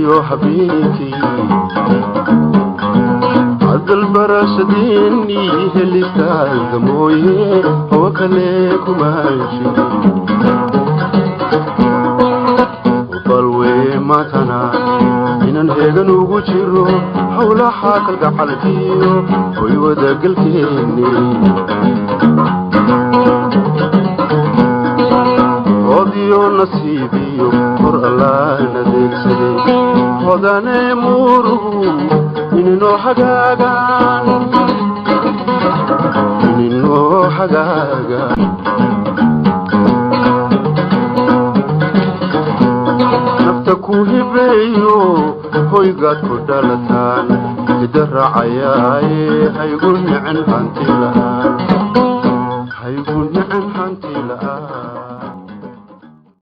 Iyo habeenkii hadalbarashadeenii helistaada mooye, hawo kale kumaan jirin. Balwe maatana inaan heegan ugu jiro howlaha kalgacalkiyo hoy wadagalkeeni. Hodiyo nasiibiyo hor allaan adeegsaday, hodane muuruhu ininoo hagaagaan, ininoo hagaagaan. Nafta ku hibeeyo, hoygaad ku dhalataan hidda raacayaaye, haygu nicin hanti la'aan, haygu